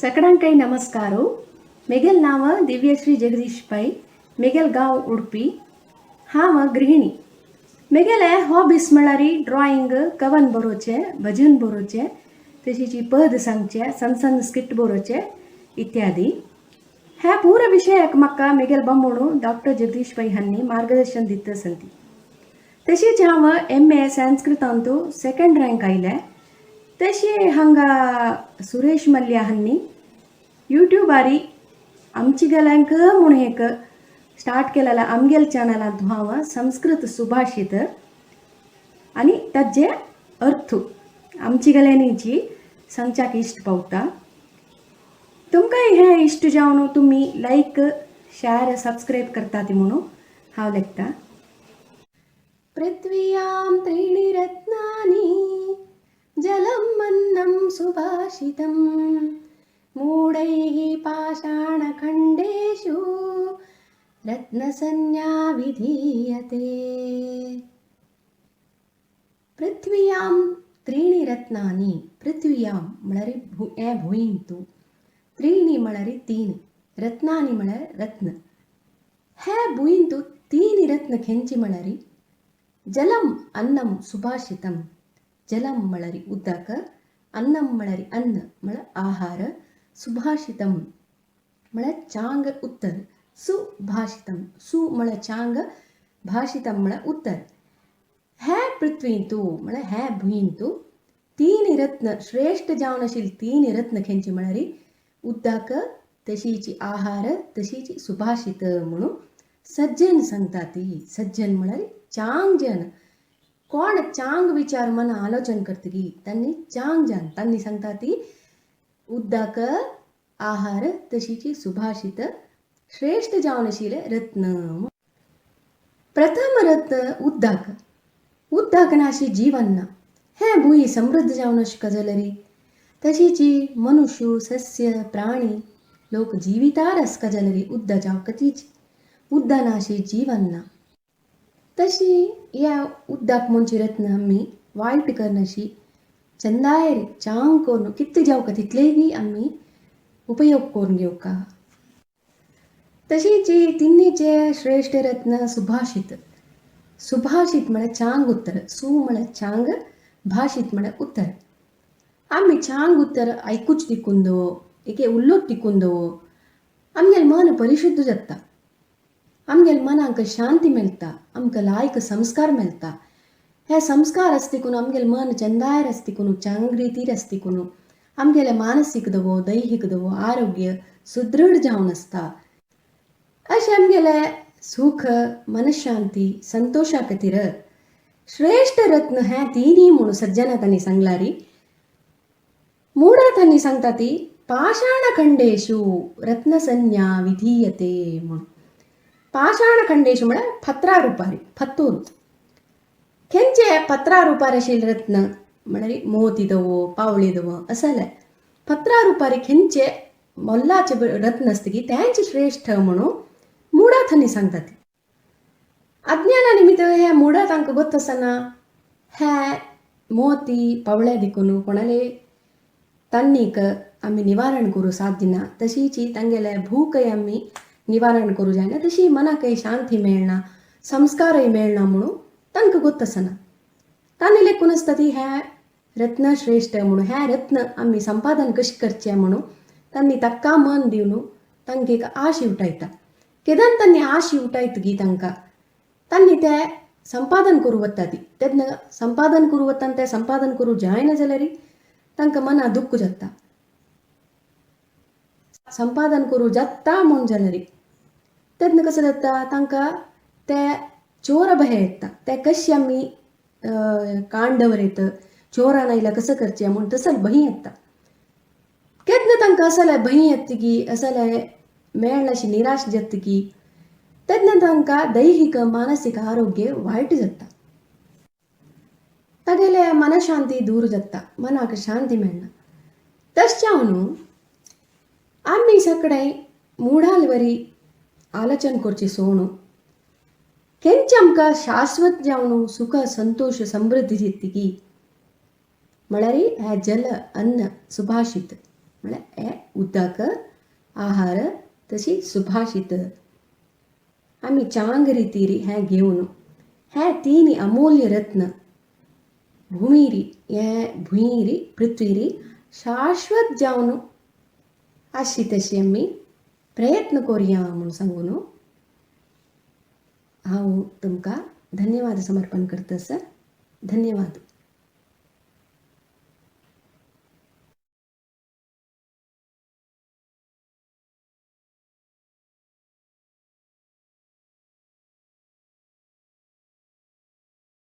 सकडांकय नमस्कार. मेगेल नांव दिव्यश्री जगदीश पै. मेगेल गांव उडपी. हांव गृहिणी. मेगेले हॉबीज म्हळ्यार ड्रॉइंग, कवन बरोवचें, भजन बरोवचें, तशीच पद सांगचें, सण सण स्किट बरोवचें इत्यादी. ह्या पूरा विशयाक म्हाका मेगेल बामणू डॉक्टर जगदीश पै हांणी मार्गदर्शन दिता संती. तशीच हांव एम ए संस्कृतांतू सेकंड रँक आयलें. तशी हांगा सुरेश मल्ल्या हांणी यूट्यूबारी आमची गेल्यांक म्हूण एक स्टार्ट केलेला आमगेल चॅनलांत हांव संस्कृत सुभाषित आनी ताजे अर्थ आमची गेल्यांची सांगच्याक इश्ट पावता. तुमकां हें इश्ट जावन तुमी लायक, शेअर, सबस्क्रायब करतात म्हणून हांव लेखता. पृथ्व्यां त्रीणि रत्नानि जलं अन्नं सुभाषितं मूढैः पाषाणखण्डेषु रत्नसंज्ञा विधीयते. पृथ्व्यां त्रीणि रत्नानि. पृथ्व्यां म्हळ्यार हे भुंयंतु, त्रीणि म्हळ्यार तीन, रत्नानि म्हळ्यार रत्न. हे भुंयंतु तीन रत्न खेंची म्हळ्यार जलम अन्नम सुभाषितम. जलम म्हळ्यार उदक, अन्नम म्हळ्यार अन्न म्हळ्यार आहार, सुभाषितम म्हळ्यार चांग उत्तर. सुभाषितम, सु म्हळ्यार चांग, भाषितम म्हळ्यार उत्तर. हे पृथ्वींतु म्हळ्यार हे भुंयंतु तीन रत्न श्रेष्ठ जावन आशिल्ली तीन रत्न खेंची म्हळ्यार उदक, तशीच आहार, तशीच सुभाषित म्हणून सज्जन सांगता ती. सज्जन म्हळ्यार चांग जन. कोण चांग विचार मन आलोचन करतगी तांणी चांग जन, तांणी सांगता ती उदक, आहार, तशीच सुभाषित श्रेष्ठ जावन आशिल्लें रत्न. प्रथम रत्न उदक. उदक नाशी जीवन ना. हें भूंय समृद्ध जावन आसका जाल्यार तशीच मनुष्य, सस्य, प्राणी लोक जिवितार आसका जाल्यार उदक जावकतीच. उदक नाशी जीवन ना. तशी ह्या उदक म्हणचे रत्न आमी वायट करनाशी चंदायर चांग करून कितले जावका तितलेय आमी उपयोग करून घेवका. तशीच तिन्नीचे श्रेष्ठ रत्न सुभाषित. सुभाषित म्हळ्यार चांग उत्तर. सु म्हळ्यार चांग, भाषित म्हळ्यार उत्तर. आमी चांग उत्तर आयकूच दिकून दवो, एके उल्लोत दिकून दवो, आमगेलें मन परिशुद्ध जाता, आमगेले मनाक शांती मेळटा, आमकां लायक संस्कार मेळटा. हे संस्कार आसतिकून आमगेलें मन चंदायर आसतिकून, चांग रितीर आसतिकून आमगेलें मानसीक दवो, दैहीक दवो आरोग्य सुदृढ जावन आसता. अशें आमगेलें सुख, मनशांती, संतोशा खातीर श्रेष्ठ रत्न हें तिनी म्हणून सज्जना तांणी सांगलारी. मुडा तांणी सांगता ती पाषाणखंडेषु रत्नसंज्ञा विधीयते म्हणून. पाषाणखंडेषु म्हळ्यार पत्रा रुपारी, फत्तूर. खेंचे पत्रा रुपार आशिल्लें रत्न म्हळ्यार मोती दवो, पावळी दवो असले पत्रा रुपारी खेंचे मोल्लाचे रत्न आसता की तेंच श्रेष्ठ म्हणून मुडा थंय सांगता ती. अज्ञाना निमित्त हे मुडा तांकां गोत्त आसना हे मोती पावळे दिकून कोणाले तन्नीक आमी निवारण करूं साध्य ना. तशीच तांगेले भूकय आमी निवारण करूं जायना, तशी मनाकय शांती मेळना, संस्कारय मेळना म्हणून तांकां गोत्त आसना. तांणी लेखून आसता ती हें रत्न श्रेष्ठ म्हणून. हें रत्न आमी संपादन कशें करचें म्हणून तांणी ताका मन दिवन तांकां एक आश उठायता. केदन तांणी आश उठायतगी तांकां तांणी ते संपादन करूं वता ती. तेन्ना संपादन करूं वता, तें संपादन करूं जायना जाल्यार तांकां मना दुख्ख जाता. संपादन करूं जाता म्हूण जाल्यार तेन्ना कसं जाता, तांकां ते चोर भंय येता. ते कशें आमी काण दवरयत, चोरान आयल्यार कसं करचें म्हूण तसो भंय येता. केन्ना तांकां असले भंय येतकी, असले मेळनाशी निराश जातकी, तेन्ना तांकां दैहीक मानसीक आरोग्य वायट जाता. तागेले मनशांती दूर जाता, मनाक शांती मेळना. तशें जावन आमी सगळे मुडाल वरी आलोचन करची सोणू केंच आमकां शाश्वत जावन सुख, संतोश, समृद्धी दितकी म्हळ्यार हें जल, अन्न, सुभाषित. म्हळ्यार हें उदक आहार तशी सुभाशीत आमी चांग रितीरी हें घेवन हें तीन अमूल्य रत्न भुमीरी हें भुंयरी पृथ्वीरी शाश्वत जावन आसची तशी आमी प्रयत्न करुया म्हूण सांगून हांव तुमकां धन्यवाद समर्पण करता सर. धन्यवाद.